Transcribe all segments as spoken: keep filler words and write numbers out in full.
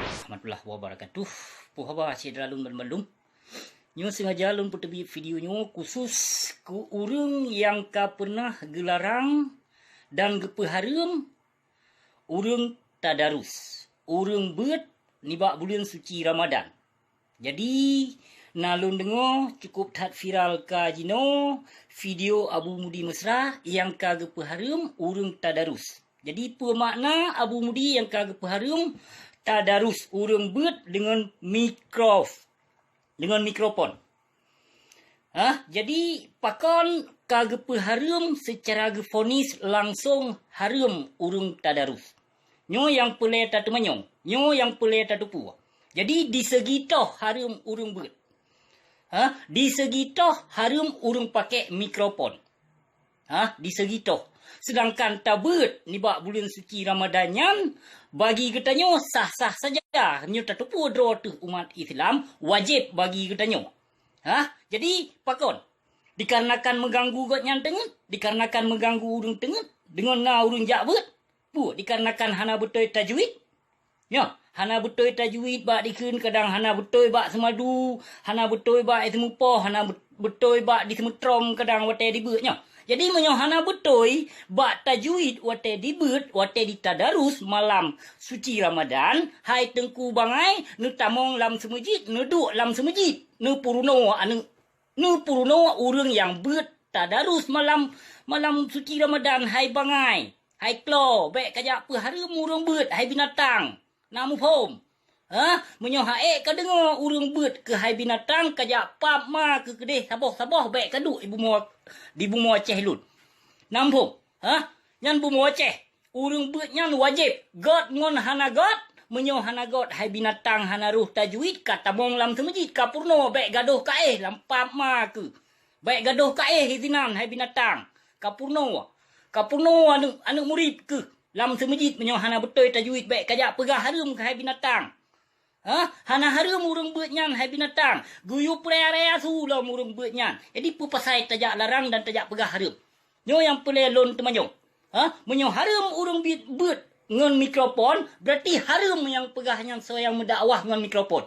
Warahmatullahi wabarakatuh. Puhaba syedara lôn bandum. Nyoe sengaja lôn peuteubiet video nyoe khusus keu ureuëng nyang ka pernah geularang dan geupeuhareuem ureuëng tadarus, ureuëng beuet nibak buleuen suci Ramadan. Jadi, na lôn deungoe cukup that viral ka jinoe video Abu Mudi Mesra nyang ka geupeuhareuem ureuëng tadarus. Jadi, peue makna Abu Mudi nyang ka geupeuhareuem tadarus ureuëng beuet deungon mikrof-, deungon mikrofon? Hah? Jadi, pakon ka geupeuhareuem seucara geufonis langsong hareuem ureuëng tadarus? Nyoe nyang peulée tateumanyong, nyoe nyang peulée tateupeue. Jadi, di seugi toh hareuem ureuëng beuet. Hah? Di seugi toh hareuem ureuëng pakai mikrofon. Hah? Di seugi toh. Seudangkan tabeuet nibak buleuen suci Ramadan nyan, bagi geutanyoe sah-sah saja. Nyoe tateupeue droe teuh umat Islam, wajéb bagi geutanyoe. Hah? Jadi, pakon? Dikarenakan meuganggu gobnyan teungeut, dikarenakan meuganggu ureuëng teungeut, deungon na ureuëng jak beuet. Peue? Dikarenakan hana beutôi tajwid? Nyoe, hana beutôi tajwid bak dikheun, kadang hana beutôi bak seumadu, hana beutôi bak iseumupoh, hana beutôi bak diseumutrom kadang watée dibeuet nyoe. Jadi, meunyoe hana beutôi bak tajwid watée dibeuet, watée ditadarus malam suci Ramadan, hai Teungku bangai, neutamong lam seumeujid, neuduek lam seumeujid, neupeurunoe aneuëk, neupeurunoe ureuëng nyang beuet tadarus malam, malam suci Ramadan, hai bangai, hai klo, bék kajak peuhareuem ureuëng beuet, hai binatang. Na muphom? Hah? Meunyoe ha'ék kadeungoe ureuëng beuet keuhai binatang kajak pap ma keu keudeh saboh-saboh, bék kaduek di bumoe, di bumoe Aceh lôn. Na muphom? Hah? Nyan bumoe Aceh. Ureuëng beuet nyan wajéb, gét ngon hana gét. Meunyoe hana gét, hai binatang hana roh tajwid, katamong lam seumeujid, kapeurunoe, bék gadôh kaéh lam pap ma keuh. Bék gadôh kaéh di sinan, hai binatang. Kapeurunoe. Kapeurunoe aneuëk, aneuëk murit keuh. Lam seumeujid meunyoe hana beutôi tajwid, bék kajak peugah hareuem keuhai binatang. Hah? Hana hareuem ureuëng beuet nyan, hai binatang. Geuyue peuraya-raya su lom ureuëng beuet nyan. Jadi, peue pasai tajak larang dan tajak peugah hareuem? Nyoe nyang peulée lôn teumanyong. Hah? Meunyoe hareuem ureuëng beuet, beuet ngon mikrofon, beurati hareuem nyang peugah nyan soe nyang meudakwah ngon mikrofon.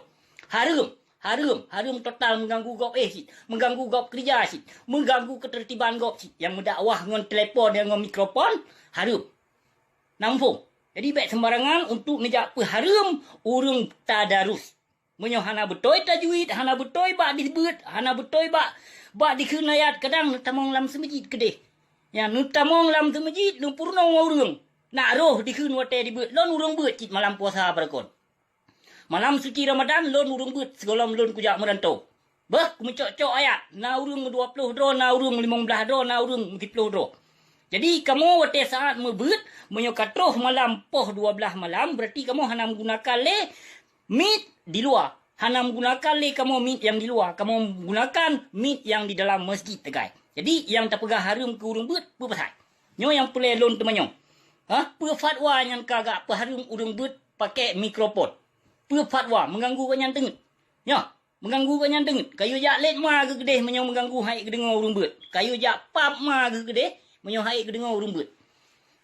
Hareuem, hareuem, hareuem total meuganggu gob éh cit, meuganggu gob keureuja cit, meuganggu keuteurtiban gob cit. Nyang meudakwah ngon telepon dan ngon mikrofon, hareuem. Na muphom? Jadi, bék seumbarangan untuk neujak peuhareuem ureuëng tadarus. Meunyoe hana beutôi tajwid, hana beutôi bak dibeuet, hana beutôi bak, bak dikheun ayat, kadang neutamong lam seumeujid keudeh. Nyan, neutamong lam seumeujid, neupeurunoe ureuëng. Nak roh dikheun watée dibeuet, lôn ureuëng beuet cit malam puasa barakon. Malam suci Ramadan, lôn ureuëng beuet sigohlom lôn kujak meuranto. Beuh, kumeucok-cok ayat, na ureuëng dua ploh droe, na ureuëng limong blaih droe, na ureuëng siploh droe. Jadi, kamoe watée saát meubeuet, meunyoe ka troh malam poh dua blaih malam, beurati kamoe hana meugunakan lé mic di luwa. Hana meugunakan lé kamoe mic nyang di luwa, kamoe meugunakan mic nyang di dalam meuseujid teukai. Jadi, nyang tapeugah hareuem keu ureuëng beuet, peue pasai? Nyoe nyang peulée lôn teumanyong. Hah? Peue fatwa nyang ka gak peuhareuem ureuëng beuet pakai mikrofon? Peue fatwa meuganggu gobnyan teungeut? Nyoe, meuganggu gobnyan teungeut. Kayue jak lét ma geuh keudeh meunyoe meuganggu ha'ék geudeungoe ureuëng beuet. Kayue jak pap ma geuh keudeh meunyoe ha'ék geudeungoe ureuëng beuet.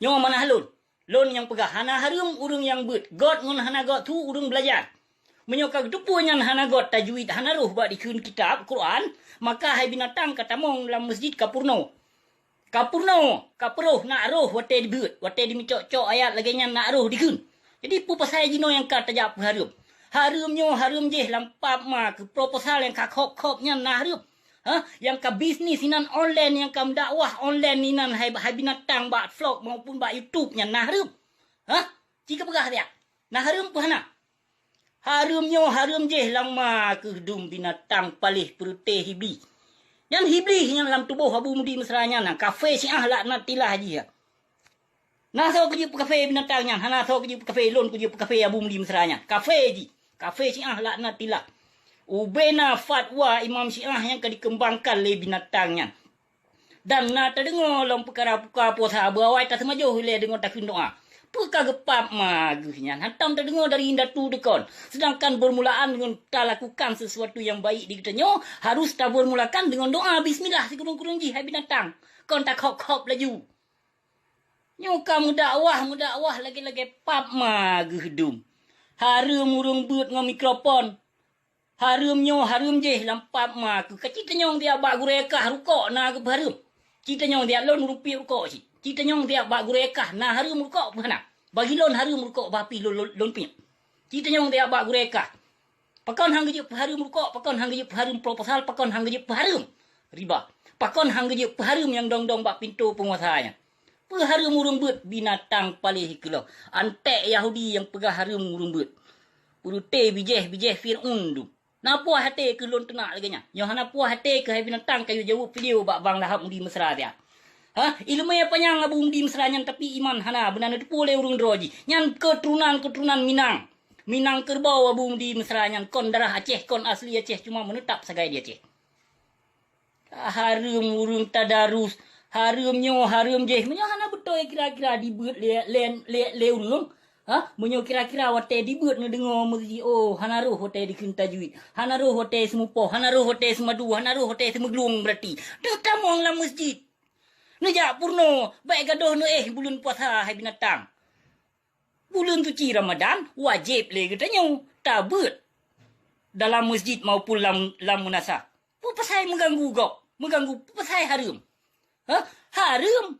Nyoe manah lôn. Lôn nyang peugah, hana hareuem ureuëng nyang beuet, gét ngon hana gét su ureuëng beulajar. Meunyoe ka geuteupeue nyan hana gét tajwid, hana roh bak dikheun kitab Quran, maka hai binatang katamong lam meuseujid kapeurunoe. Kapeurunoe, kapeuroh nak roh watée dibeuet, watée dimeucok-cok ayat lagée nyan nak roh dikheun. Jadi, peue pasai jinoe nyang ka tajak peuhareuem? Hareuem nyoe hareuem jih lam pap ma keuh, proposal nyang ka khôb-khôb nyan na hareuem. Hah? Nyang ka bisnis inan online, nyang ka meudakwah online inan hai, hai binatang bak vlog maupun bak YouTube nyan na hareuem. Hah? Ci kapeugah siat. Na hareuem peue hana? Hareuem nyoe hareuem jih lam ma keuh dum binatang paléh peureuteh Iblih. Nyan Iblih nyang lam tuboh Abu Mudi Mesra nyan, na kafé Syiah laknatillah jih. Na soe keujeuet peukafe binatang nyan, hana soe keujeuet peukafe, lôn keujeuet peukafe Abu Mudi Mesra nyan. Kafé jih, kafé Syiah laknatillah. Ubena fatwa imam Syiah nyang ka dikeumbangkan lé binatang nyan. Dan na tadeungoe lom peukara buka puasa, beuawai taseumajoh ilée deungon takheun doá. Peue ka geupap ma geuh nyan? Hantom tadeungoe dari indatu deukon. Seudangkan beurmulaan ngon talakukan seusuatu nyang baik di geutanyoe, harôh tabeurmulakan deungon doá bismillah sikureueng-kureueng jih hai binatang. Kon takhôb-khôb laju. Nyoe ka meudakwah, meudakwah lagée-lagée pap ma geuh dum. Hareuem ureuëng beuet ngon mikrofon. Hareuem nyoe, hareuem jéh lam pap ma keuh. Ka ci tanyong tiak bak gurée kah rukok na geupeuhareuem. Ci tanyong tiak lôn ureuëng piep rukok cit. Ci tanyong tiak bak gurée kah na hareuem rukok peue hana. Bagi lôn hareuem rukok bah pih lôn, lôn, lôn piep. Ci tanyong tiak bak gurée kah. Pakon han geujeuet peuhareuem rukok, pakon han geujeuet peuhareuem proposal, pakon han geujeuet peuhareuem riba. Pakon han geujeuet peuhareuem nyang dong-dong bak pintoe peunguasa nyan. Peuhareuem ureuëng beuet binatang paléh keulok. Anték Yahudi nyang peugah hareuem ureuëng beuet. Peureute bijéh-bijéh Fir'aun dum. Na puah até keuh lôn teunak lagée nyan. Nyoe hana puah até keuh hai binatang kayue jaweueb video bak Bang Lahab Mudi Mesra siat. Ha? Ileumé panyang Abu Mudi Mesra nyan tapi iman hana beuna neuteupeue lé ureuëng droe jih. Nyan keuturonan-keuturonan Minang. Minang keureubeue Abu Mudi Mesra nyan kon darah Aceh, kon asli Aceh cuma meuneutab sagai di Aceh. Hareuem ureuëng tadarus, hareuem nyoe, hareuem jéh. Meunyoe hana beutôi kira-kira dibeuet lé, lé, lé, lé ureuëng, ha? Meunyoe kira-kira watée dibeuet neudeungoe meuseuti, oh, hana roh watée dikheun tajwid, hana roh watée seumupoh, hana roh watée seumadu, hana roh watée seumeuglung, beurati deuh tamong lam meusjid. Neujak purnoe, bék gadôh neuéh buleuen puasa hai binatang. Buleuen suci Ramadan wajéb lé geutanyoe tabeuet dalam meusjid maupun lam, lam meunasah. Peue pasai meuganggu gob? Meuganggu peue pasai hareuem? Hah? Hareuem?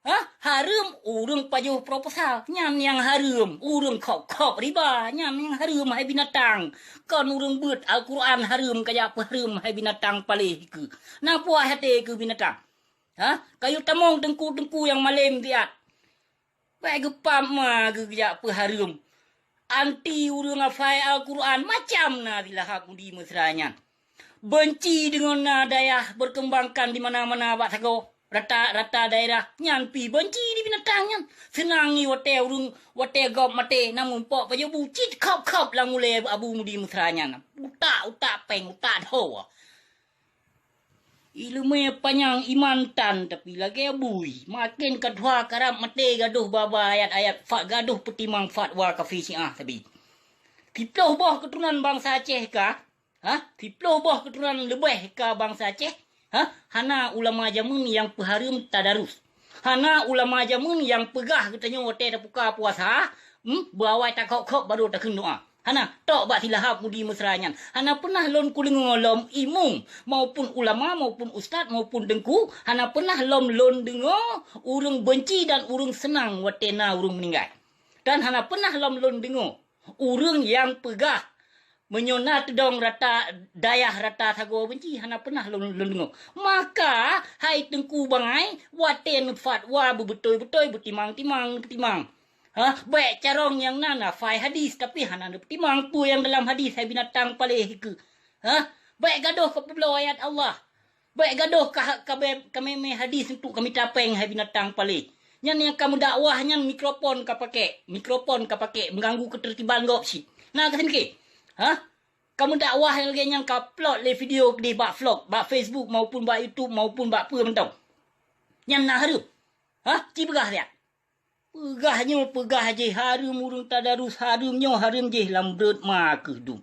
Hah? Hareuem ureuëng pajoh proposal. Nyan nyang hareuem. Ureuëng khôb-khôb riba. Nyan nyang hareuem hai binatang. Kon ureuëng beuet Al-Quran hareuem kajak peuhareuem hai binatang paléh keuh. Na puas até keuh binatang? Hah? Kayue tamong teungku-teungku nyang malém siat. Bék geupam ma geujak peuhareuem. Anti ureuëng hafai Al-Quran macam na si Lahab Mudi Mesra nyan. Benci deungon na dayah beukeumbangkan di mana-mana bak sagoe, rata-rata daerah nyan pih benci di binatang nyan. Seunang ngi watée ureuëng, watée gob maté na muphok pajoh bu cit khôb-khôb lam ulée Abu Mudi Mesra nyan. Utak-utak péng, utak dhoe. Ileumé panyang iman tan, tapi lagée bui. Maken ka tuha karab maté gadôh ba-ba ayat-ayat fa-, gadôh peutimang fatwa kafé Syiah sabe. Siplôh boh keuturonan bansa Aceh ka, ha? Siplôh boh keuturonan leubeh ka bansa Aceh, ha? Hana ulama jameun nyang peuhareuem tadarus. Hana ulama jameun nyang peugah geutanyoe watée tapuka puasa, hmm, beuawai takhôb-khôb barô takheun doá. Hana, tok bak si Lahab Mudi Mesra nyan. Hana peunah lôn kudeungoe lom imum, maupun ulama, maupun ustaz, maupun teungku, hana peunah lom lôn deungoe ureuëng benci dan ureuëng seunang watée na ureuëng meuninggai. Dan hana peunah lom lôn deungoe ureuëng nyang peugah, meunyoe na teudong rata dayah rata sagoe benci, hana peunah lôn, lôn deungoe. Maka, hai teungku bangai, watée neufatwa beubeutôi-beutôi, beutimang-timang, neupeutimang. Ha, bék carông nyang na, na hafai hadis, tapi hana neupeutimang peue nyang dalam hadis, hai binatang paléh keuh. Ha, bék gadôh kapeubloe ayat Allah. Bék gadôh ka, ka, ka mémé hadis untuk kamita péng, hai binatang paléh. Nyan nyang kameudakwah nyan mikrofon kapakék, mikrofon kapakék meuganggu keuteurtiban gob cit. Na kaseumike? Ha? Kameudakwah lagée nyang kaplot lé video di bak vlog, bak Facebook maupun bak YouTube maupun bak peue mantong. Nyan na hareuem. Ha? Ci peugah siat. Peugah nyoe, peugah jéh, hareuem ureuëng tadarus, hareuem nyoe, hareuem jéh lam breuet ma keuh dum.